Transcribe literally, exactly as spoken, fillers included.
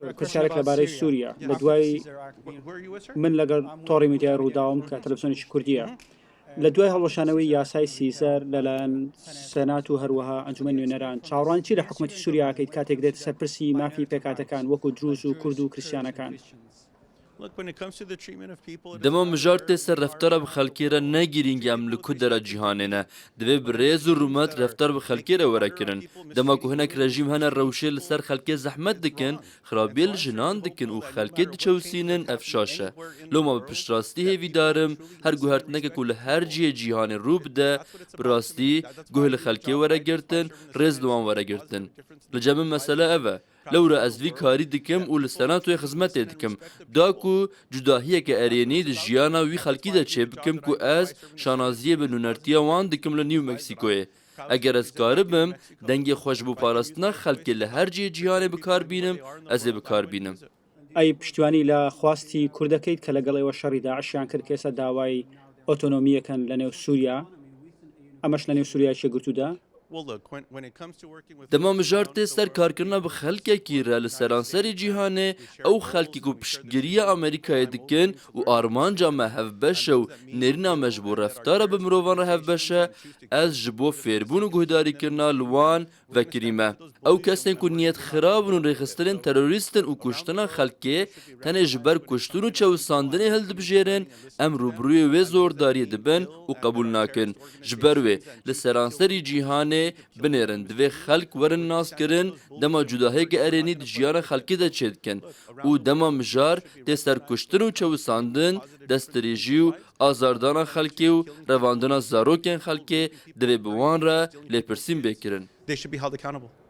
پرسیارێک لەبارەی سووریا. لە دوای من لەگەڵ تۆڕی میدیای ڕووداوم کە تەلەڤیزیۆنێکی کوردییە. لە دوای هەڵوەشانەوەی یاسای سیزەر لەلایەن سەنات و هەروەها ئەنجومەنی نوێنەران، چاوەڕوانی چی لە حکوومەتی سووریا ئەکەیت کاتێک دێتە سەر پرسی مافی پێکهاتەکان وەکو دروز و کورد و کریستیانەکان؟ Dema mijar tê ser reftara bi xelkê re ne girîng em li ku dera cîhanê ne. Divê bi rêz û rûmet reftar bi xelkê re were kirin. Dema ku hinek rejîm hene rewşê li ser xelkê zehmet dikin, xirabiyê li jinan dikin û xelkê diçewsînin, ev şaş e. Loma bi piştrastî hêvîdar im, her guhertineke ku li her cihê cîhanê rû bide, bi rastî guh li xelkê were girtin, rêz li wan were girtin. Li cem min mesele ev e. Lewra ez vî karî dikim û li Senatoyê xizmetê dikim. Da ku cudahiyeke erênî di jiyana wî xelkî de çêbikim ku ez şanaziyê bi nûnertiya wan dikim li New Mexicoyê. Eger ez karibim dengê xwe ji bo parastina xelkê li her cihê cîhanê bi kar bînim, ez ê bi kar bînim. ئەی پشتیوانی لە خواستی کوردەکەیت کە لەگەڵ ئێوە شەڕی داعشیان کرد کە ئێستا داوای ئۆتۆنۆمیەکەن لە نێو سووریا، ئەمەش لە نێو سووریای یەکێکگرتوودا؟ Dema mijar tê ser karkirina bi xelkekî re li seranserê cîhanê, ew xelkê ku piştgiriya Amerîkayê dikin û armanca me hevbeş e û nêrîna me ji bo reftara bi mirovan re hevbeş e, ez ji bo fêrbûn û guhdarîkirina li wan vekirî me. Ew kesên ku niyet xirab in û rêxistinên terorîst in û kuştina xelkê tenê ji ber kuştin û çewisandinê hildibijêrin, em rûbirûyê wê zordariyê dibin û qebûl nakin. Ji ber wê li seranserî cîhanê binêrin, divê xelk werin naskirin, dema cudahiyeke erênî di jiyana xelkê de çêdikin û dema mijar tê ser kuştin û çewisandin, destdirêjî û azardana xelkê û revandina zarokên xelkê, divê bi wan re lêpirsîn bê kirin. They should be held accountable.